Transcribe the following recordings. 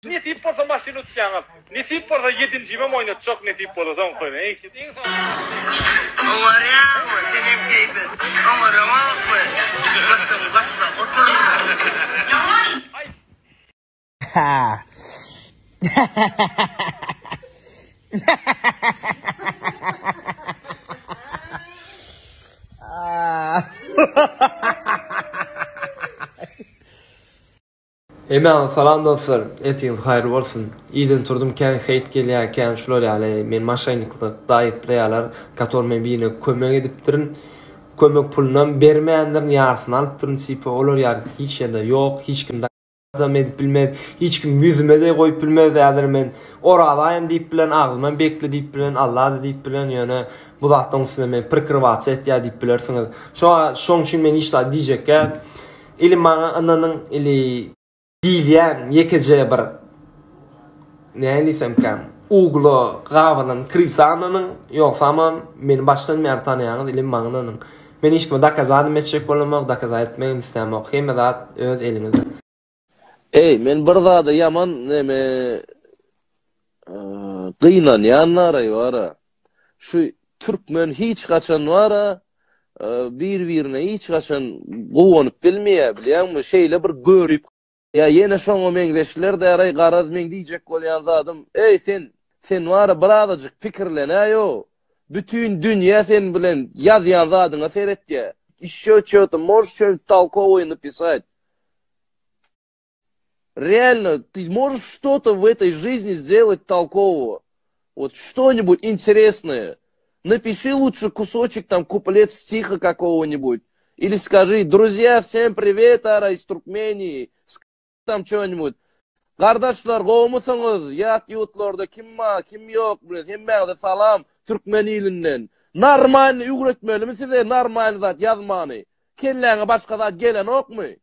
Nesip bolsa maşyn utýaňyz. Nesip bolsa ýedinjimem oýnatjak nesip bolsa soňky. Iň soňky. Oňarýaňmy senem keýpi oňaraňokmy götüň bassa otur. Hemmäňize salam dostlar, ertiriňiz haýyrly bolsun. Irden turdum kän heýt gelýär kän şular ýaly meni maşenniklykda aýyplaýarlar, kator men birine kömek edipdirin. Kömek pulunam bermändirin, ýarysyny alypdyryn tipa olar ýaly hiç ýerde ýok, hiç kim dam edip bilmez, hiç kim ýüzüme-de goýup bilmez häzir men Orazaýam diýip bilen, agzymam bekli diýip bilen, Alla-da diýip bilen, ýöne bu zatlaryň üstünde meni prikrywatsiýa etýär diýip bilersiňiz. Şo şoň üçin men hiç zat diýjekgä. Ili maňa ynanyň ili diýilýän ýekeje bir näme diýsemkäm ugla gabalan krysa ynanyň ýogsamam meni başdan bäri tanaýaňyz ilim maňa ynanyň. Men hiç kime dokazadam etjek bolamok dokazat etmegem islämok hemme zat öz eliňizde. Eý men bir zada ýaman neme gynanýan naraý bara. Şu türkmen hiç haçan bara bir birine hiç haçan guwanyp bilmeýär bilýäňmi şeýle bir görip ýa ýene şoňa meňzeşler däraý garaz meň diýjek bolýan zadym eý sen sen bara birazajyk pikirlenäýow bütin dünýä sen bilen ýazýan zadyňa seretýä işşo ço-to możeş ço-nibut tolkowoý napisat Реально, ты можешь что-то в этой жизни сделать толкового? Вот что-нибудь интересное. Напиши лучше кусочек, там, куплет стиха какого-нибудь. Или скажи, друзья, всем привет, Ара из Туркмении. Там что-нибудь. Gardaşlar, gowumysyňyz? Ýat ýurtlarda kim bar, kim ýok, bilen hemmäňize salam türkmen ilinden. Normalny öwretmelimi size normalny zat ýazmany? Kelläňe başga zat gelenokmy?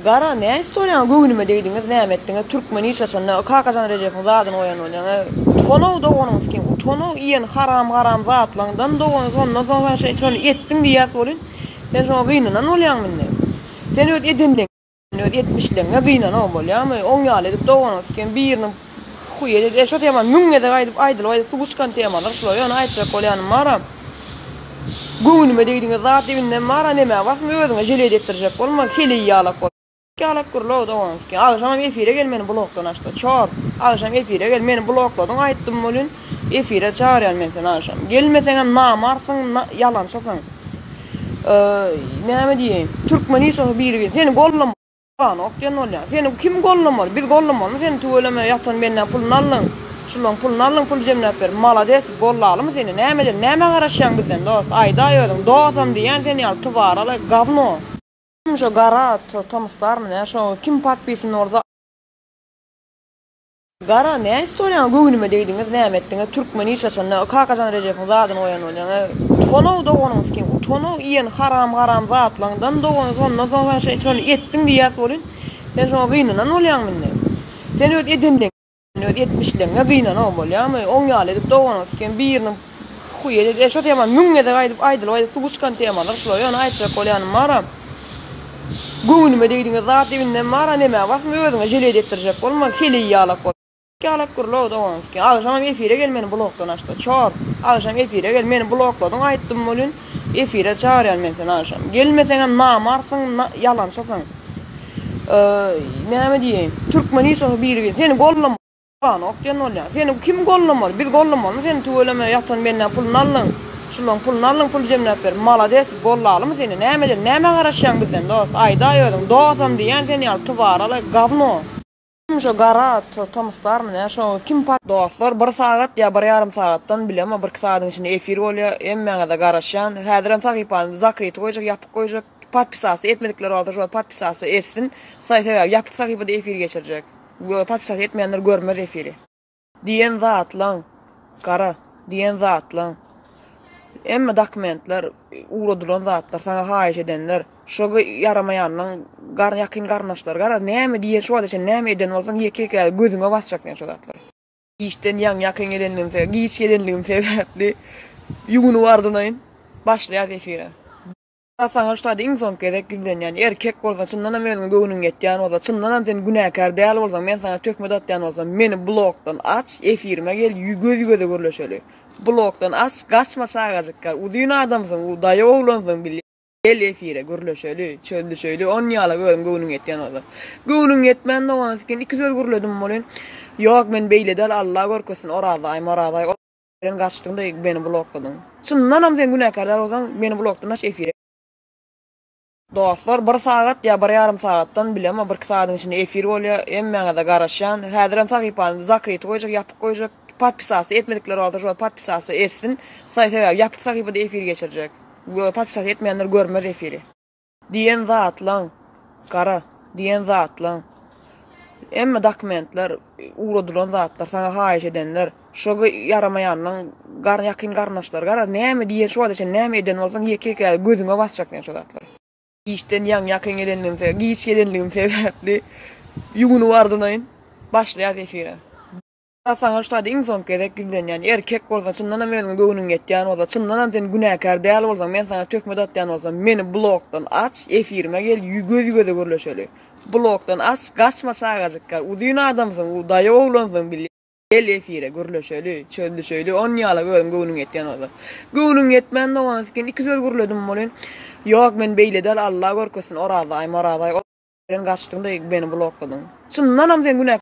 Gara nä istoriýaňa göwnüme degdiňiz näme etdiňiz türkmen hiç haçan nä Kakajan Rejepowyň zadyny goýan bolýaň utanow doganyňy sikin utanow iýen haram haram zatlaňdan dogan şondan soň sen şeý şony etdiň diýýäs welin sen şoňa gynanan bolýaňmy indi sen öz edenleň öz etmişleňňe gynanow bolýamy oň ýaly edip doganyňy siken biriniň huýe e şo temany müň gezek aýdyp aýdylyp aýdylyp suwy çykan temalar şular ýöne aýtjak bolýanym bara Göwnüme degdiňiz zat dibinden bara nemä basma özüňe želed etdirjek bolma heleý ýalak bol ýalak gürle doganski agşamam efire gel meni blokdan açda çor agşam efire gel meni blokladyň aýtdym welin efire çagyrýan men seni agşam gelmeseňem namartsyň ýalançysyň näme diýeýin türkmen hiç bolsa biri seni gollam Banok diýen bolýar. Seni kim gollamaly? Biz gollamalymy seni tüweleme ýatan bendäň puluny aldyň. Şulaň puluny aldyň pul jemläp ber. Malades gollalymy seni? Näme edeli? Nämä garaşýaň bizden dos? Aýdaý özüň. Dosam diýýän sen ýaly twaraly gawno. Kim şo gara tomusdarmy nä şo kim podpisan bolsa. Gara nä istoriýaňa göwnüme degdiňiz näme etdiňiz türkmen hiç haçan nä Kakajan Rejepowyň zadyny goýan bolýaň utanow doganyňy sikin utanow iýen haram haram zatlaňdan dogan şondan soň sen şeý şony etdiň diýýäs welin sen şoňa gynanan bolýaňmy indi sen öz edenleň öz etmişleňňe gynanow bolýamy oň ýaly edip doganyňy sikin biriniň huýe e şo temany müň gezek aýdyp aýdylyp aýdylyp suwy çykan temalar şular ýöne aýtjak bolýanym bara Göwnüme degdiňiz zat dibinden bara nemä basma özüňe želed etdirjek bolma heleý ýalak bol ýalak gürle doganski agşamam efire gel meni blokdan açda çor agşam efire gel meni blokladyň aýtdym welin efire çagyrýan men seni agşam gelmeseňem namartsyň ýalançysyň näme diýeýin türkmen hiç bolsa biri seni gollam Banok diýen bolýar. Seni kim gollamaly? Biz gollamalymy seni tüweleme ýatan bendäň puluny aldyň. Şulaň puluny aldyň pul jemläp ber. Malades gollalymy seni? Näme edeli? Nämä garaşýaň bizden dos? Aýdaý özüň. Dosam diýýän sen ýaly twaraly gawno. Kim şo gara tomusdarmy nä şo kim pa. Dostlar bir sagat ýa bir ýarym sagatdan bilemok bir iki sagadyň içinde efir bolýa hemmäňize garaşýan häzirem sahypany zakryty goýjak ýapyk goýjak podpisasiýa etmedikler bolsa şo podpisasiýa etsin sebäbi ýapyk sahypada efir geçirjek. Podpisat etmeýänler görmez efiri. Diýen zatlaň, gara, diýen zatlaň. Hemme dokumentler, ugradylan zatlar, saňa haýyş edenler, şo ýaramaýanlaň gar ýakyn garyndaşlary, garaz, näme diýen şu wagta çenli näme eden bolsaň ýeke-ýeke gözüňe basjak sen şo zatlary. Işden ýaňy ýakyn gelenligim sebäpli, giç gelenligim sebäpli ýuwunyp ardynaýyn. Başlaýas efire. Saňa şu taýda iň soňky gezek ýüzlenýän, erkek bolsaň, çyndanam özüňe göwnüň ýetýän bolsa, çyndanam sen günäkär däl bolsaň, men saňa töhmet atýan bolsam, meni blokdan aç, efirime gel, göz-göze gürleşeli. Blokdan aç, gaçma çagajykka, uzyn adamsyň, daýaw oglansyň bilýän. Gel efire, gürleşeli, çözlüşeýli, on ýala özüň göwnüň ýetýän bolsa. Göwnüň ýetmän dogan sikin iki söz gürledim welin, ýok men beýle däl, Alla görkezsin, Orazaý, Morazaý, ol Sen gaçdyň-da meni blokladyň. Çyndanam sen günäkär däl bolsaň meni blokdan aç efire. Dostlar bir sagat ýa bir ýarym sagatdan bilemok bir iki sagadyň içinde efir bolýa hemmäňize garaşýan häzirem sahypany zakryty goýjak ýapyk goýjak podpisasiýa etmedikler bolsa şolar podpisasiýa etsin sebäbi ýapyk sahypada efir geçirjek podpisasiýa etmeýänler görmez efiri. Diýen zatlaň, gara, diýen zatlaň, hemme dokumentler, ugradylan zatlar, saňa haýyş edenler, şo ýaramaýanlaň gar ýakyn garyndaşlary, garaz, näme diýen, şu wagta çenli näme eden bolsaň, ýeke-ýeke gözüňe basjak sen şo zatlary. Işden ýaňy ýakyn gelenligim sebäpli, giç gelenligim sebäpli ýuwunyp ardynaýyn. Başlaýas efire. Saňa şu taýda iň soňky gezek ýüzlenýän, erkek bolsaň, çyndanam özüňe göwnüň ýetýän bolsa, çyndanam sen günäkär däl bolsaň, men saňa töhmet atýan bolsam, meni blokdan aç, efirime gel, göz-göze gürleşeli. Blokdan aç, gaçma çagajykka, uzyn adamsyň, daýaw oglansyň bilýän. Gel efire, gürleşeli, çözlüşeýli, on ýala özüň göwnüň ýetýän bolsa. Göwnüň ýetmän dogan sikin iki söz gürledim welin, ýok men beýle däl, Alla görkezsin, Orazaý, Morazaý, ol Sen gaçdyň-da meni blokladyň. Çyndanam sen günäkär.